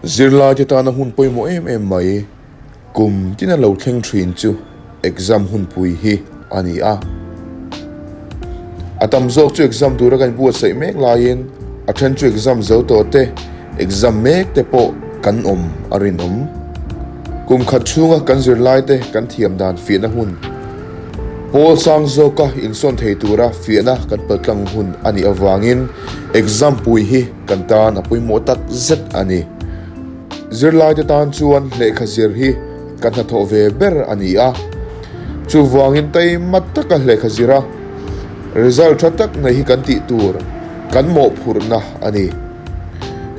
Zirlaite tana hun pawimawh em em mai, kum tina lo thleng thin chu exam hunpui hi a ni a. A tam zawk chu exam tura kan buatsaih mek laiin a then chu exam zo tawh te, exam mek te pawh kan awm a rinawm. Kum khat chhunga kan zirlaite kan thiam dan fiahna hun, pawl sang zawka insawn thei tura fiahna kan paltlang hun a nih avangin exam pui hi kan tan a pawimawh tak zet a ni. Zirlaite tan chuan lehkha zir hi kan hnathawh ve ber a ni a, chuvangin taima taka lehkha zira result tha tak nei hi kan tih tur kan mawhphurhna a ni.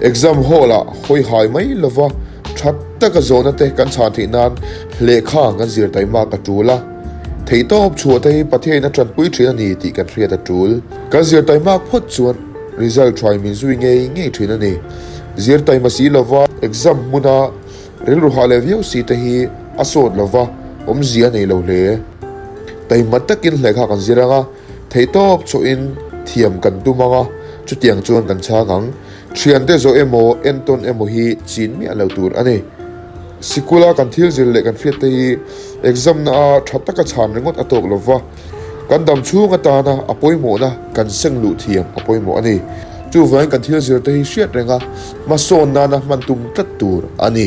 Exam hall-ah hawi hai mai lova tha taka zawhna te kan chhan theih nan lehkha kan zir taimak a tul a, theihtawp chhuah te hi Pathiain a tanpui thin a ni tih kan hriat a tul. Kan zir taimak phawt chuan result tha in min zui ngei ngei thin a ni. Zir taima si lova exam hmuna rilru hah leh viau si te hi a sawt lova awmzia a nei lo hle. Taima takin lehkha kan zir ang a, theihtawp chhuahin thiam kan tum ang a, chutiang chuan kan chhang ang. Thiante zawh emaw entawn emaw hi chin miah lo tur a ni. Sikula kan thil zir leh kan hriat te hi exam na a tha taka chhan ringawt a tawk lova, Kan dam chhung atana a pawimawhna kan seng luh thiam a pawimawh a ni. Chuvangin kan thil zir te hi hriat renga hmasawn nana hman tum tlat tur a ni.